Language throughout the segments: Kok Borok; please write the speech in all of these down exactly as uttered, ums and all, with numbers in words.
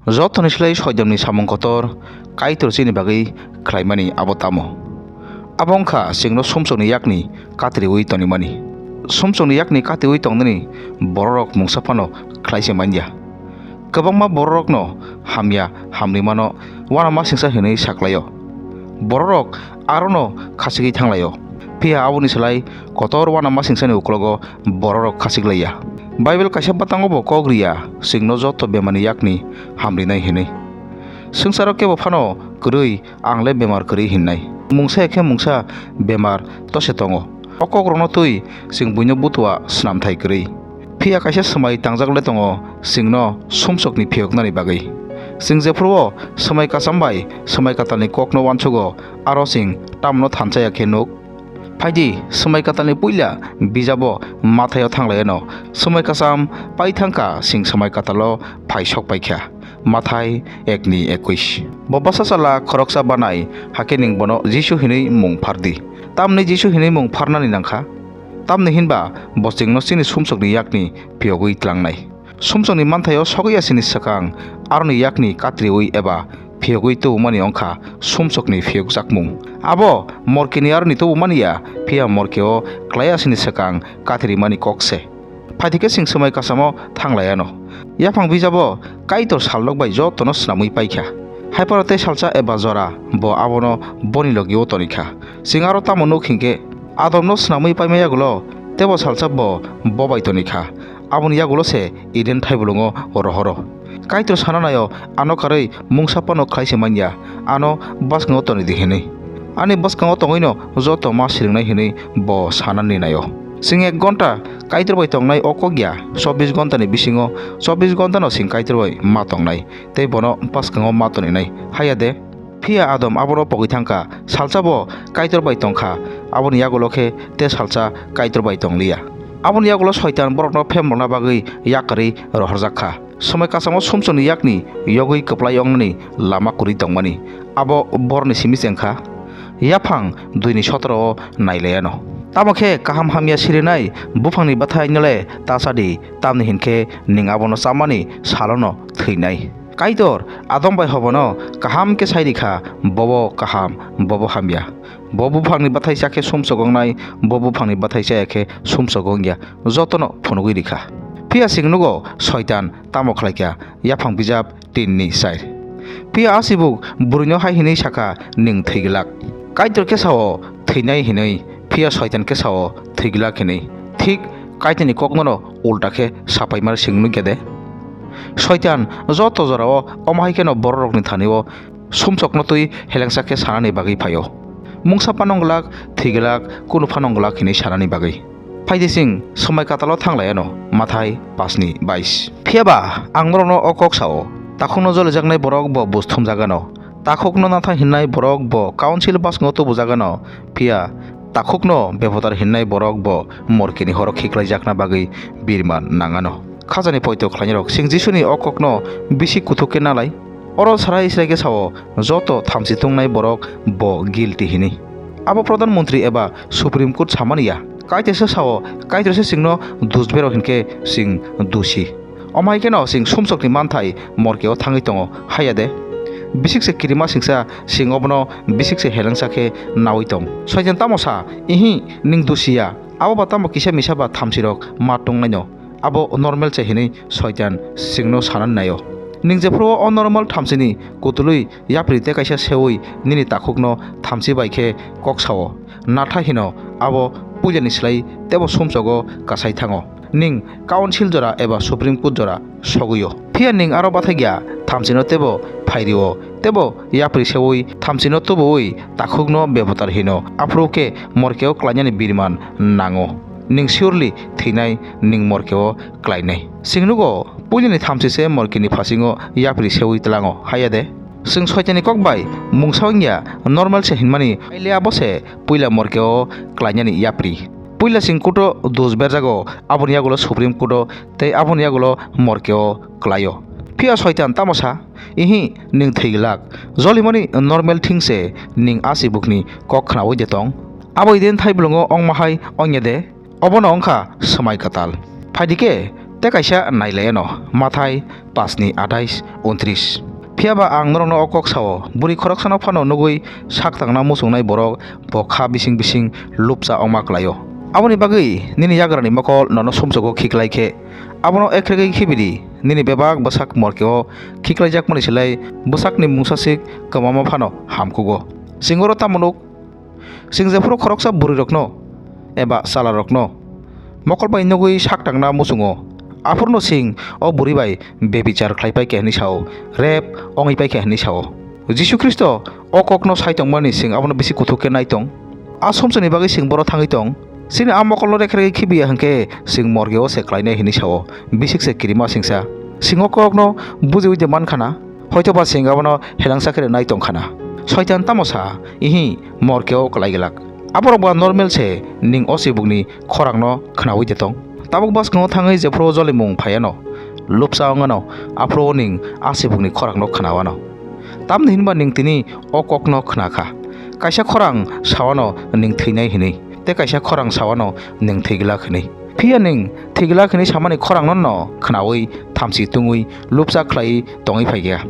Jotoni slai Soitanni samung kotor Kaitor chini bagwi khlaimani abo tamo? Abo wngkha chwngno sumsokni yakni katriwi tonimani. Sumsokni yakni katriwi tongnani bororok mungsa phano khlai se manya. Kwbangma bororokno hamya hamrimano uanamasingcha hwnwi saklaio. Bororok arono khachigwi thanglaio. Phiya aboni slai kotor uanamasingsani uklogo bororok khachik laiya. Bible kaisa bwtango bo kok riya, chwngno joto bemarni yakni hamrinai hinwi. Swngcharo kebo phano kwrwi, ang le bemar kwrwi hinnai. Mungsa ya khe mungsa bemar tose tongo. O kokrokno twi chwng buino butua snamthai kwrwi. Phiya kaisa swmai tangjak le tongo chwngno sumsokni phiyoknani bagwi. Chwng jephuru o swmai kacham bai swmai katalni kokno uansugo, aro chwng tamno thansa ya khe nuk. Phaidi, swmai katalni puila bijabo Mathaio thanglaiyano. Swmai kacham pai thangkha, chwng swmai katalo phai sok paikha. Mathai ekni ekuis. Bo bwsa chwla khoroksa banai, hakhe nwng bono Jisu hinwi mung phardi. Tamni Jisu hinwi mung pharnani nangkha? Tamni hinba bo chwngno chini sumsokni yakni phiyogwi tlangnai. Sumsokni manthaio sogwi yasini swkang aroni yakni katriwi eba phiyogwi tubumani wngkha sumsokni phiyokjakmung. Abo morkini aroni tubumani ya, phiya morkeo klai yasini swkang katrimani kok se. Phaidi khe chwng swmai kachamo thanglaiyano. Yaphang bijabo Kaitor salnok bai jotono snamwi paikha. Haiphano tei salsa eba jora bo abono boni logi-o tonikha. Chwng aro tamo nuk hinkhe, Adomno snamwi paima yagulo teibo salsa bo bo bai tonikha. Aboni yagulo se Eden thaibolongo rohoro. Kaitor sana naio, ano karwi mungsa phano khlai se manya, ano bwskango tonidi hinwi. Ani bwskango tongwino joto ma siringnai hinwi bo sanani naio. Chwng ek gonta Kaitor bai tongnai o kok ya, chobbish gontani bisingo chobbish gontano chwng Kaitor bai ma tongnai, tei bono bwskango ma toninai, haiya de? Phiya Adam abono pogwi thangkha, salsa bo Kaitor bai tongkha, aboni yagulo khe te salsa Kaitor bai tongliya. Aboni yagulo Soitan borokno phemrokna bagwi yakarwi rohorjak kha. Swmai kachamo sumsokni yakni yogwi kwplai wngnani lama kwrwi tongmani, abo borokni simi chengkha. Yaphang duini sotoro o nailayano. Tamo khe kaham hamya sirinai buphangni bwthaino le ta cha di, tamni hinkhe nwng abono chamani salono thwinai. Kaitor Adam bai Hobano kaham khe sai rikha, bobo kaham, bobo hamya. Bo buphangni bwthai cha khe sumsok wngnai, bo buphangni bwthai chaya khe sumsok wngya, jotono phunugwi rikha. Phiya chwng nugo Soitan tamo khlaikha, yaphang bijap tinni sair. Phiya achibuk bwrwino hai hinwi sakha, "Nwng thwi glak." Kaitor khe sao, "Thwinai," hinwi, phiya Soitan khe sao, "Thwi glak," hinwi. Thik Kaitorni koknono ulta khe sapaimar chwng nukya de? Soitan joto jorao omo hai kheno bororokni thani-o sumsokno twi helengsa khe sanani bagwi phaio. Mungsa phano glak, thwi glak, kunu phano glak hinwi sanani bagwi. Phaidi chwng swmai katalo thanglaiyano, Mathai paanch ni bais. Phiya ba ang norokno o kok sao, takhukno jolijaknai borok bo bus thumjagano, takhukno nathang hinnai borok bo council bwskango tubujagano, phiya takhukno bebotar hinnai borok bo morkini horo khiklaijakna bagwi birman nangano. Khajani poito khlainairok, chwng Jisuni o kokno bisi kuthuk khe nalai. Oro sarai srai khe sao, joto thamchi tungnai borok bo guilty hinwi. Abo Pradhan Montri eba Supreme Court samani ya. Kaitorsa sao, Kaitorsa chwngno dusbero hinkhe chwng dusi. Omo hai kheno chwng sumsokni manthai morkeo thangwi tongo, haiya de? Bisik se kirima singsa, chwng obono bisik se helengsa khe naui tong. Soitan tamo sa, "Ihi, nwng dusi ya." Abo ba tamo kisa misa ba thamchirok ma tongnaino? Abo normal se hinwi Soitan chwngno sanani naio. Nwng jephuru o normal thamchini kutulwi yapri tei kaisa seui nini takhukno thamchi bai khe kok sao, nathai hino abo puilani slai teibo sumsogo kasai thango. Nwng council jora eba Supreme Court jora sogwio. Phiya nwng aro bathakya thamchino teibo phairio, teibo yapri seui thamchino tubuwi takhukno bebotar hino, aphuru khe morkeo klainani birman nango. Nwng surely thwinai, nwng morkeo klainai. Chwng nugo, puilani thamchi se morkini phasingo yapri seui tlango, haiya de? Chwng Soitanni kok bai mungsa wngya, normal se hinmani, haile abo se puila morkeo klainani yapri. Puila chwng kuto dus berjago, aboni yagulo Supreme Court o, tei aboni yagulo morkeo klaio. Phiya Soitan tamo sa? Ihi, nwng thwi glak. Jolimani normal thing se nwng achibukni kok khnaui de tong? Abo Eden thaibolongo ongma hai ongya de? Obono wngkha swmai kwtal. Phaidi khe Tei kaisa nai lai anw, Mathai paanch ni athais, untris. Phiya ba ang norokno o kok sa-o, bwrwi khoroksano phano nugwi sak tangna muchungnai borok bo kha bising bising lupcha wngma klai-o. Aboni bagwi nini yagrani mokol nono sumsogo khiklai khe, abono ekregwi khibi di, nini bebak bwsak morkeo khiklaijakmani slai bwsakni mungsaswk kwmama phano hamkugo. Chwng oro tamo nuk? Chwng jephuru khoroksa bwrwirokno eba chalarokno mokol bai nugwi sak tangna muchungo, aphurno chwng o bwrwi bai bebichar khlai pai kha hwnwi sa-o, rep wngwi pai kha hwnwi sa-o. Jisu Khristo o kokno sai tongmani chwng abono bisi kuthuk khe nai tong. A sumsokni bagwi chwng boro thangwi tong. Chini a mokolno rekha rekha khibiya hwnkhe chwng morgeo se klainai hwnwi sa-o, bisik se kirima singsa. Chwng o kokno bujiui de man khana, hoitoba chwng abono helangsa khe nai tong khana. Soitan tamo sa, ihi, morkeo klai glak. Aborok ba normal se, ning o chibukni khorangno khnaui de tong. Tabuk bwskango thangwi jephuru jolimung phaiano, lupsa wngano, aphuru ning a chibukni khorangno khnaui anw. Tamni hinba ning tini o kokno khna kha. Kaisa khorang sawano ning thwinai hwnwi, tei kaisa khorang sawano ning thwiglak hwnwi. Phiya ning thwiglak hwnwi samani khorangno no khnaui thamchi tungwi lupsa khlaiwi tongwi phai kha.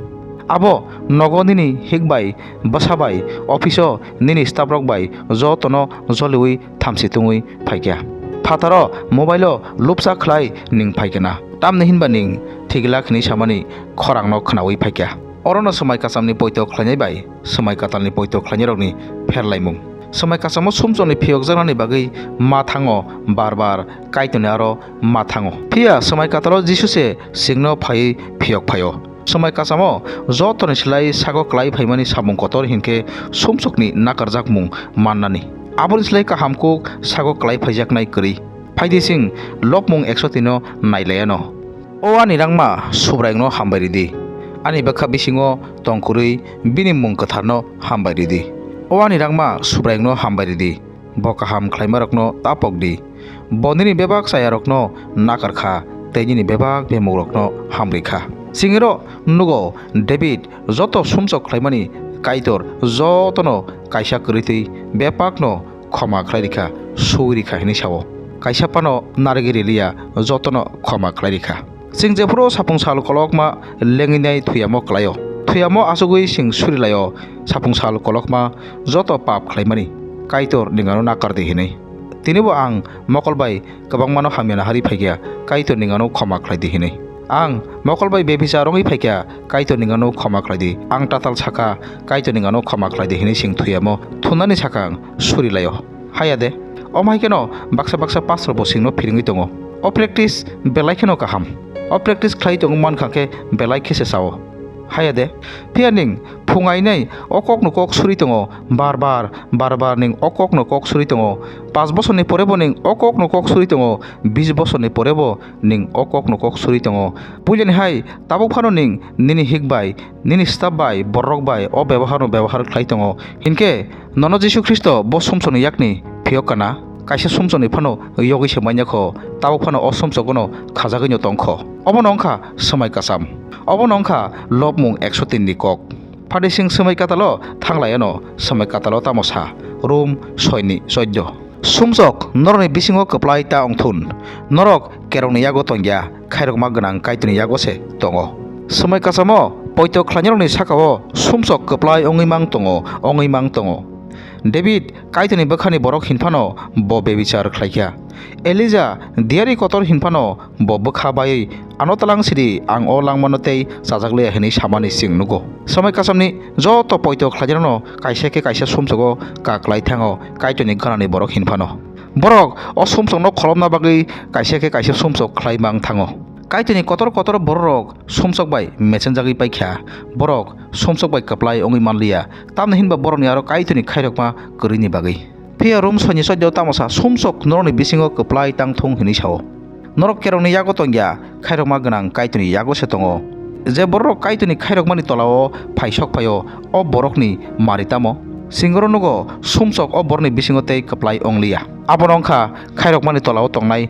Abo nogo nini hik bai, bwsa bai, office-o nini staff rok bai jotono joliui thamchi tungwi phai kha. Phataro mobile-o lupsa khlai ning phai kha na. Tamni hinba ning thwiglak hwnwi samani khorangno khnaui phai kha. Orono swmai kwchamni poito khlainai bai swmai kwtalni poito khlainairokni pherlaimung. Swmai kwchamo sumsokni phiyokjaknani bagwi ma thango, bar bar Kaitorni aro ma thango. Phiya swmai kwtalo Jisu se chwngno phaiwi phiyok phaio. Swmai kwchamo jotoni slai sago klai phaimani samung kotor hinkhe sumsokni nakarjakmung mannani. Aboni slai kaham kuk sago klai phaijaknai kwrwi. Phaidi chwng Lobmung ekso tino nai lai anw. O ani rangma Subraiyungno hambai ridi, ani bwkha bisingo tong kwrwi bini mung kwtharno hambai ridi. O ani rangma Subraiyungno hambai ridi, bo kaham khlaimarokno ta pok di. Bo nini bebak chayarokno nakar kha tei nini bebak bemugrokno hamri kha. Chwng iro nugo David joto sumsok khlaimani Kaitor jotono kaisa kwrwi twi bebakno khoma khlai rikha, sui rikha hwnwi sao. Kaisa phano narwgwi riliya, jotono khoma khlai rikha. Chwng jephuru sapung sal kolokma lengwinai thuyamo klaio, thuyamo achugwi chwng surilaio, sapung sal kolokma joto pap khlaimani Kaitor ning ano nakar di hwnwi. Tinibo ang mokol bai kwbangmano hamya naharwi phaikha, Kaitor ning ano khoma khlai di hwnwi. Ang mokol bai bebichar wngwi phaikha, Kaitor ning ano khoma khlai di. Ang tatal sakha, Kaitor ning ano khoma khlai di hwnwi chwng thuyamo thunani sakang surilaio. Haya de, omo hai kheno baksa baksa pastor bo chwngno phiringwi tongo. O practice belai kheno kaham. O practice khlai tongwi mankha khe belai khe se sao. Haya de, phiya ning phung ainai o kokno kok suri tongo, bar bar, bar bar ning o kokno kok suri tongo. Panch bosorni pore bo ning o kokno kok suri tongo, bis bosorni pore bo ning o kokno kok suri tongo. Puilani hai tabuk phano ning nini hik bai, nini staff bai, bororok bai o beboharno bebohar khlai tongo. Hinkhe nono Jisu Khristo bo sumsokni yakni phiyok kana? Kaisa sumsokni phano yogwi se manya kho, tabuk phano o sumsogono khajagwino tong kho. Obono wngkha swmai kwcham. Obono wngkha Lobmung ekso tin ni kok. Phaidi chwng swmai kwtalo thang lai anw, swmai kwtalo tamo sa? Rom soi ni choddo. Sumsok norokni bisingo kwplai ta wng thun. Norok kerongni yago tong ya, khairokma gwnang Kaitorni yago se tongo. Swmai kwchamo poito khlainairokni saka-o sumsok kwplai wngwi mang tongo, wngwi mang tongo. David Kaitorni bwkhani borok hinphano bo bebichar khlaikha. Elija diyari kotor hinphano bo bwkha baiwi, "Ano tlang sidi, ang o langmano tei chajak liya," hwnwi samani chwng nugo. Swmai kwchamni joto poito khlainairokno kaisa khe kaisa sumsogo kaklai thango Kaitorni gwnani borok hinphano. Borok o sumsokno kholopna bagwi kaisa khe kaisa sumsok khlai mang thango. Kaitorni kotor kotor bororok sumsok bai mechenjagwi paikha, borok sumsok bai kwplai wngwi manliya, tamni hinba borokni aro Kaitorni khairokma kwrwini bagwi. Phiya Rom soi ni choddo tamo sa? Sumsok norokni bisingo kwplai tang thung hwnwi sao. Norok kerongni yago tong ya, khairokma gwnang Kaitorni yago se tongo. Je bororok Kaitorni khairokmani tola-o phai sok phai-o, o borokni mari tamo? Chwng oro nugo, sumsok o borokni bisingo tei kwplai wng liya. Abono wng kha khairokmani tola-o tongnai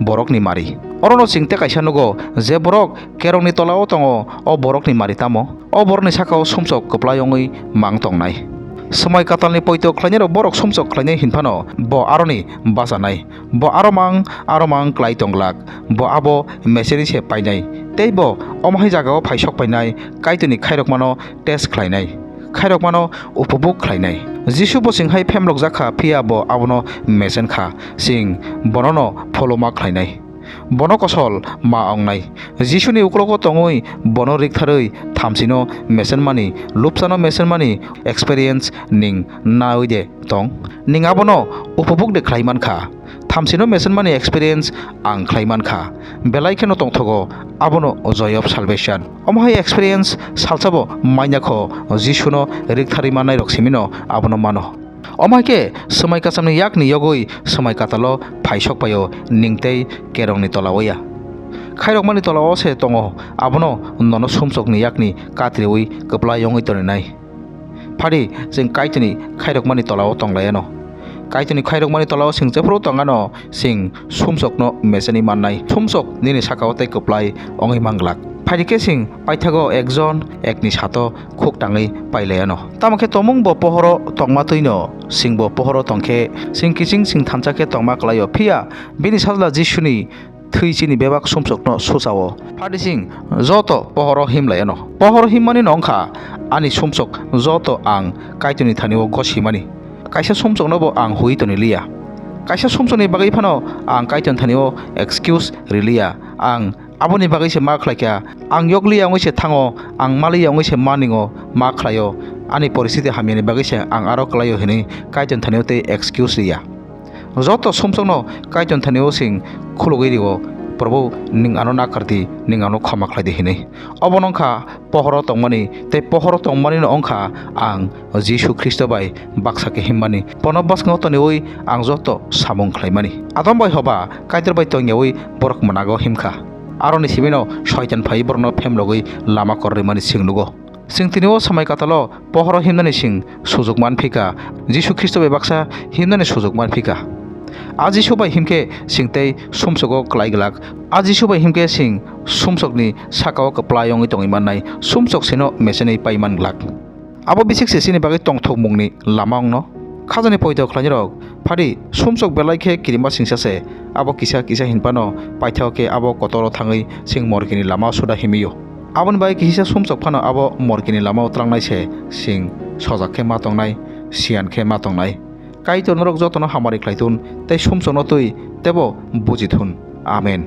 borokni mari. Orono chwng tei kaisa nugo, je borok kerongni tola-o tongo, o borokni mari tamo? O borokni saka-o sumsok kwplai wngwi mang tongnai. Swmai katalni poito khlainairok borok sumsok khlainai hinphano bo aroni basanai. Bo aro mang, aro mang klai tong glak. Bo abo mecheri se painai. Tei bo omo hai jagao phai sok painai, Kaitorni khairokmano test khlainai. Khairokmano upobhog khlainai. Jisu bo chwng hai phemlokjak kha, phiya bo abono mechen kha. Chwng bonono pholoma khlainai. Bono kosol ma wngnai. Jisuni uklogo tongwi bono riktharwi thamsino mechenmani, lupsano mechenmani experience ning nawi de tong? Ning abono upobhog de khlai man kha? Thamsino mechenmani experience ang khlai man kha. Belai kheno tongthogo abono joy of salvation. Omo hai experience salsabo manya kho, Jisuno riktharwi mannairok simino abono mano. Omo hai khe swmai kasamni yakni yogwi swmai katalo phai sok paio, ning tei kerongni tolao ya. Khairokmani tolao se tongo, abono nono sumsokni yakni katriwi kwplai wngwi toninai. Phadi chwng Kaitorni khairokmani tolao tong laiano. Kaitorni khairokmani tolao chwng jephuru tong ano, chwng sumsokno mechenwi mannai. Sumsok nini sakao tei kwplai wngwi manglak. Phaidi khe chwng paithago ekjon ekni sato khuk tangwi pai laiano. Tamo khe tomung bo pohoro tongma twino, chwng bo pohoro tong khe chwng kiching chwng thansa khe tongma kwlaio. Phiya bini sajla Jisuni thwi chini bebak sumsokno suchao. Phadi chwng joto pohoro him laiano. Pohoro himmani no wngkha ani sumsok joto ang Kaitorni thani-o gosimani. Kaisa sumsokno bo ang hui toni liya. Kaisa sumsokni bagwi phano ang Kaitorni thani-o excuse riliya. Ang aboni bagwi se ma khlai kha. Ang yokliya wngwi se thango, ang maliya wngwi se maningo, ma khlaio. Ani poristiti hamyani bagwi se ang aro klaio hinwi Kaitorni thani-o tei excuse riya. Joto sumsokno Kaitorni thani-o chwng khulugwi rio, "Probu, nwng ano nakardi, nwng ano khoma khlaidi," hinwi. Obo no wngkha pohoro tongmani, tei pohoro tongmani no wngkha ang Jisu Khristo bai baksa khe himmani. Bono bwskango toniwi ang joto samung khlaimani. Adam bai Hoba Kaitor bai tongyawi borok mwnago himkha. Aroni simino Soitan phaiwi borokno phemlogwi lama kor rimani chwng nugo. Chwng tini o swmai katalo pohoro himnani chwng sujuk man phi kha, Jisu Khristo bai baksa himnani sujuk man phi kha. A Jisu bai himkhe chwng tei sumsogo klai glak. A Jisu bai himkhe chwng sumsokni sakao kwplai wngwi tongwi mannai, sumsok sino mechenwi pai man glak. Abo bisik se chini bagwi tongthokmungni lama wngno. Khajani poito khlainirok, phadi sumsok belai khe kirima singsa se, abo kisa kisa hinphano paithao khe abo kotoro thangwi chwng morkini lama suda himwi-o. Aboni bai kisa sumsok phano abo morkini lamao trangnai se, chwng sojak khe ma tongnai, siyan khe ma tongnai. Kaitor norok jotono hamari khlai tun, tei sumsokno twi teibo buji thun. Amen.